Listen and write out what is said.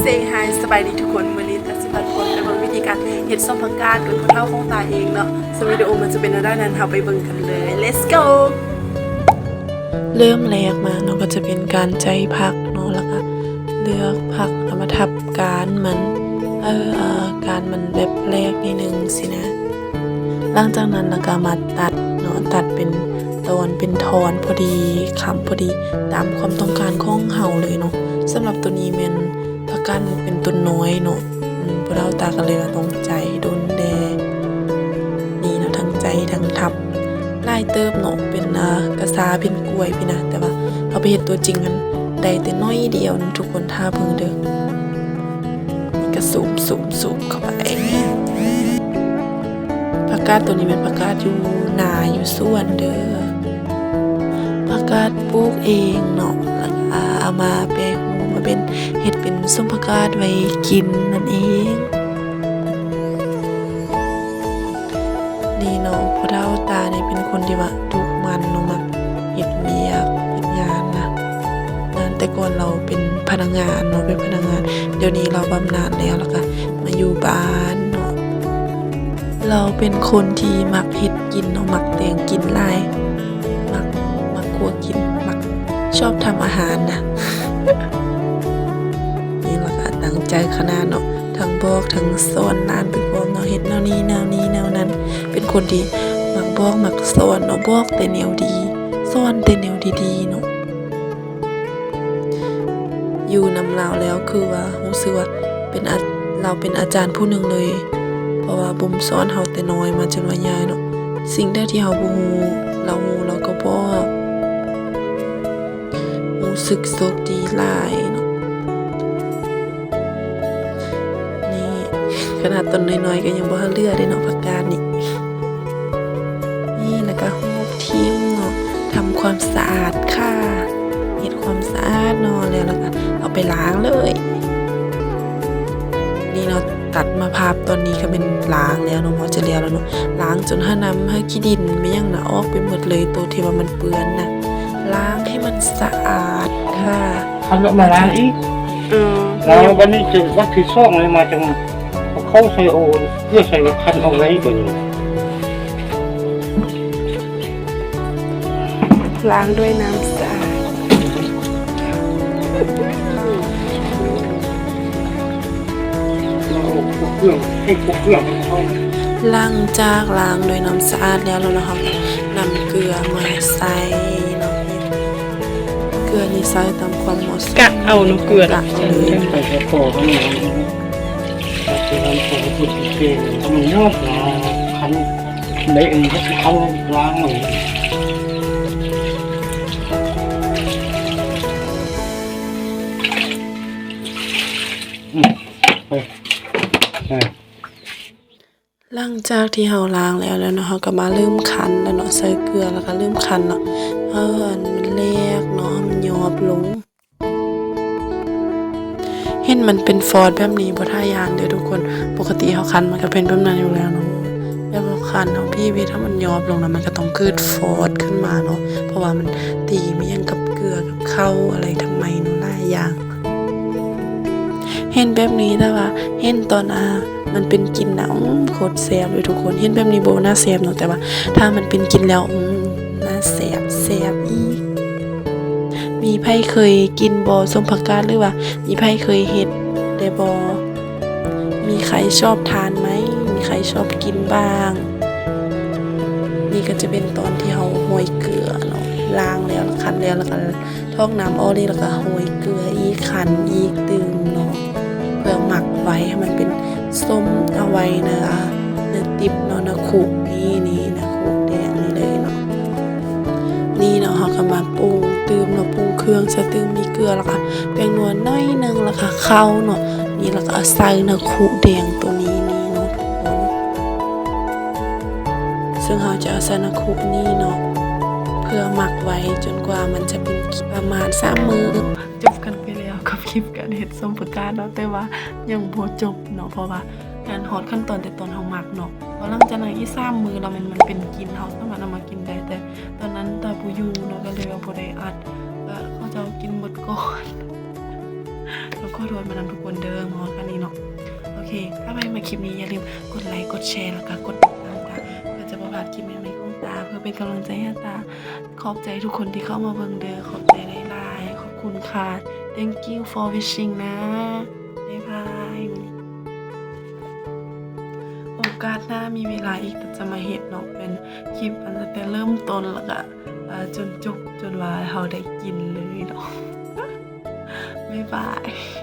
Say hi ສະບາຍດີທຸກຄົນ, ມື້ນີ້ຕາຊິພາທຸກຄົນໄປເບິ່ງວິທີການເຮັດສົ້ມຜັກກາດໂດຍຜູ້ເຖົ້າຂອງຕາເອງເນາະ. ເຊິ່ງວິດີໂອມັນຈະເປັນແນວໃດນັ້ນ ເຮົາໄປເບິ່ງກັນເລີຍ. Let's go! ເລີ່ມແລກມາເນາະ ກໍຈະເປັນການໃຈຜັກເນາະ ແລ້ວກໍເລືອກຜັກ ເອົາມາທັບການມັນ ເອີ ການມັນແບບແຫຼກໜ້ອຍໜຶ່ງຊີ້ນະ. ຫຼັງຈາກນັ້ນແລ້ວກໍມາຕັດເນາະ ຕັດເປັນຕອນເປັນທ່ອນພໍດີ ຄຳພໍດີ ຕາມຄວາມຕ້ອງການຂອງເຮົາເລີຍເນາະ. ສຳລັບໂຕນີ້ແມ່ນ ຜັກກາດມັນເປັນຕົ້ນນ້ອຍເນາະ ອືມ ຜູ້ເຖົ້າຕາກໍເລີຍວ່າຕ້ອງໃຈດົນແດ່. ນີ້ເນາະ ທັງໃຈທັງທັບ ຫຼາຍເຕີບເນາະ ເປັນ ອ່າ ກະຊາເປັນກ້ວຍພີ້ນະ, ແຕ່ວ່າເຮົາໄປເຮັດຕົວຈິງຫັ້ນໄດ້ແຕ່ໜ້ອຍດຽວນະທຸກຄົນ. ຖ້າເບິ່ງເດີ ນີ້ກໍສູບໆໆເຂົ້າໄປ. ຜັກກາດໂຕນີ້ແມ່ນຜັກກາດຢູ່ນາຢູ່ສວນເດີ. ຜັກກາດປູກເອງເນາະ ແລ້ວກໍເອົາມາແປຮູບມາເປັນ ເຮັດເປັນສົ້ມຜັກກາດໄວ້ກິນນັ້ນເອງ. ນີ້ເນາະ ຜູ້ເຖົ້າຕານີ້ເປັນຄົນທີ່ວ່າດຸໝັ່ນເນາະ ມັກເຮັດວຽກເຮັດງານນະ. ງານແຕ່ກ່ອນລາວເປັນພະນັກງານເນາະ ເປັນພະນັກງານ, ດຽວນີ້ລາວບຳນານແລ້ວ ແລ້ວກໍມາຢູ່ບ້ານເນາະ. ລາວເປັນຄົນທີ່ມັກເຮັດກິນເນາະ ມັກແຕ່ງກິນຫຼາຍ ມັກ ມັກຄົວກິນ ມັກ ຊອບທຳອາຫານນະ. ນີ້ລະກະຕັ້ງໃຈຂະໜາດເນາະ ທັງບອກທັງສອນຫຼານໄປພ້ອມເນາະ ເຮັດແນວນີ້ແນວນີ້ແນວນັ້ນ. ເປັນຄົນທີ່ມັກບອກມັກສອນເນາະ ບອກແຕ່ແນວດີ ສອນແຕ່ແນວດີໆເນາະ. ຢູ່ນຳລາວແລ້ວຄືວ່າຮູ້ສຶກວ່າເປັນອາ ລາວເປັນອາຈານຜູ້ໜຶ່ງເລີຍ ເພາະວ່າບົ່ມສອນເຮົາແຕ່ນ້ອຍມາຈົນວ່າໃຫຍ່ເນາະ. ສິ່ງໃດທີ່ເຮົາບໍ່ຮູ້ ລາວຮູ້ ລາວກໍບອກ. ຮູ້ສຶກໂຊກດີຫຼາຍເນາະ. ນີ້ ຂະໜາດຕົ້ນນ້ອຍໆກໍຍັງບໍ່ທັນເຫຼືອເດ້ເນາະ ຜັກກາດນີ້. ນີ້ ແລ້ວກໍຫູບຖິ້ມເນາະ ທຳຄວາມສະອາດຄ່າ ເຮັດຄວາມສະອາດເນາະ ແລ້ວ ແລ້ວກໍເອົາໄປລ້າງເລີຍ. ນີ້ເນາະ ຕັດມາພາບຕອນນີ້ກໍແມ່ນລ້າງແລ້ວເນາະ ໝໍຈະແລ້ວແລ້ວເນາະ. ລ້າງຈົນຫານ້ຳຫາຂີ້ດິນແມ່ນຫຍັງນະ ອອກໄປໝົດເລີຍ ໂຕທີ່ວ່າມັນເປື້ອນນະ ລ້າງໃຫ້ມັນສະອາດຄ່າ. ເອົາລົງມາລ້າງອີກ. ເອີ ລ້າງບັດນີ້ຈະວັດທີສອງເລີຍ ມາຈັ່ງເອົາເຂົ້າໃສ່ ເອົາເກືອໃສ່ ຄັນເອົາໄວ້ບັດນີ້. ລ້າງດ້ວຍນ້ຳສະອາດ. ຫຼັງຈາກລ້າງດ້ວຍນ້ຳສະອາດແລ້ວ ແລ້ວເຮົາກໍນຳເກືອມາໃສ່ເນາະ. ເກືອນີ້ໃສ່ຕາມຄວາມເໝາະສົມ ກະເອົາເນາະ ເກືອ ກະເອົາເລີຍ. ໃສ່ແຕ່ພໍເທົ່ານັ້ນ ໃສ່ແຕ່ພໍ ເພື່ອຊິເປັນ ມັນຍອດນະ ຄັນ ໄດ້ອັນເຮັດເຂົ້າລ້າງເອົາ. ອືມ ໄປ ໄປ. ຫຼັງຈາກທີ່ເຮົາລ້າງແລ້ວ ແລ້ວເນາະ ເຮົາກໍມາເລີ່ມຄັນແລ້ວເນາະ ໃສ່ເກືອແລ້ວກໍເລີ່ມຄັນເນາະ ເອີ ໃຫ້ມັນແຫຼກເນາະ ໃຫ້ມັນຍອບລົງ. ເຫັນມັນເປັນຟອດແບບນີ້ບໍ່ ຖ້າຢ່າງເດີທຸກຄົນ. ປົກກະຕິເຮົາຄັນມັນກໍເປັນແບບນັ້ນຢູ່ແລ້ວເນາະ ແບບເຮົາຄັນເຮົາບີບເຮັດໃຫ້ມັນຍອບລົງນະ ມັນກໍຕ້ອງເກີດຟອດຂຶ້ນມາເນາະ ເພາະວ່າມັນຕີມາຫຍັງກັບເກືອກັບເຂົ້າອະໄລທາງໃນເນາະ ຫຼາຍຢ່າງ. ເຫັນແບບນີ້ ແຕ່ວ່າເຫັນຕອນ ອ່າ ມັນເປັນກິ່ນນະ ອືມ ໂຄດແຊບເລີຍທຸກຄົນ. ເຫັນແບບນີ້ບໍ່ໜ້າແຊບເນາະ ແຕ່ວ່າຖ້າມັນເປັນກິ່ນແລ້ວ ອືມ ໜ້າແຊບ ແຊບອີກ. ມີໃຜເຄີຍກິນບໍ່ ສົ້ມຜັກກາດ ຫຼືວ່າມີໃຜເຄີຍເຮັດແດ່ບໍ່? ມີໃຄຊອບທານໄໝ? ມີໃຄຊອບກິນບ້າງ? ນີ້ກໍຈະເປັນຕອນທີ່ເຮົາໂຮຍເກືອເນາະ ລ້າງແລ້ວ ຄັນແລ້ວ ແລ້ວກໍ ຖອກນ້ຳອອກນີ້ ແລ້ວກໍໂຮຍເກືອອີກ ຄັນອີກຕື່ມເນາະ ເພື່ອໝັກໄວ້ໃຫ້ມັນເປັນສົ້ມ ເອົາໄວ້ໃນ ໃນຕິບເນາະ ໃນຄຸນີ້ ນີ້ ໃນຄຸແດງນີ້ເລີຍເນາະ. ນີ້ເນາະ ເຮົາກໍມາປຸງຕື່ມເນາະ ປຸງເຄື່ອງໃສ່ຕື່ມ ມີເກືອ ແລ້ວກໍແປ້ງນົວໜ້ອຍໜຶ່ງ ແລ້ວກໍເຂົ້າເນາະ ນີ້ ແລ້ວກໍເອົາໃສ່ໃນຄຸແດງໂຕນີ້ ນີ້ເນາະທຸກຄົນ. ເຊິ່ງເຮົາຈະເອົາໃສ່ໃນຄຸນີ້ເນາະ ເພື່ອໝັກໄວ້ຈົນກວ່າມັນຈະເປັນ ປະມານສາມມື້. ຈົບກັນໄປແລ້ວກັບຄລິບການເຮັດສົ້ມຜັກກາດເນາະ ແຕ່ວ່າຍັງບໍ່ຈົບເນາະ ເພາະວ່າຍັງຮອດຂັ້ນຕອນແຕ່ຕອນເຮົາໝັກເນາະ. ເພາະຫຼັງຈາກນັ້ນອີກສາມມື້ແລ້ວ ມັນ ມັນເປັນກິ່ນ ເຮົາສາມາດເອົາມາກິນໄດ້ ແຕ່ຕອນນັ້ນຕາບໍ່ຢູ່ເນາະ ກໍເລີຍວ່າບໍ່ໄດ້ອັດ ກໍເຂົາເຈົ້າກິນໝົດກ່ອນ. ແລ້ວ ຂໍໂທດມານຳທຸກຄົນເດີ ມາຮອດປານນີ້ເນາະ. ໂອເຄ ຖ້າໃຜມັກຄລິບນີ້ ຢ່າລືມກົດໄລ ກົດແຊ ແລ້ວກໍກົດຕິດຕາມຕາ ເພື່ອຈະບໍ່ພາດຄລິບໃໝ່ໆຂອງຕາ ເພື່ອເປັນກຳລັງໃຈໃຫ້ຕາ. ຂອບໃຈທຸກຄົນທີ່ເຂົ້າມາເບິ່ງເດີ ຂອບໃຈຫຼາຍໆ ຂອບຄຸນຄ່ະ. Thank you for watching ນະ ບາຍບາຍ. ໂອກາດໜ້າມີເວລາອີກ ກໍຈະມາເຮັດເນາະ ເປັນຄລິບຕັ້ງແຕ່ເລີ່ມຕົ້ນ ແລ້ວກໍ ເອີ ຈົນຈົບ ຈົນວ່າເຮົາໄດ້ກິນເລີຍເນາະ. ບາຍບາຍ.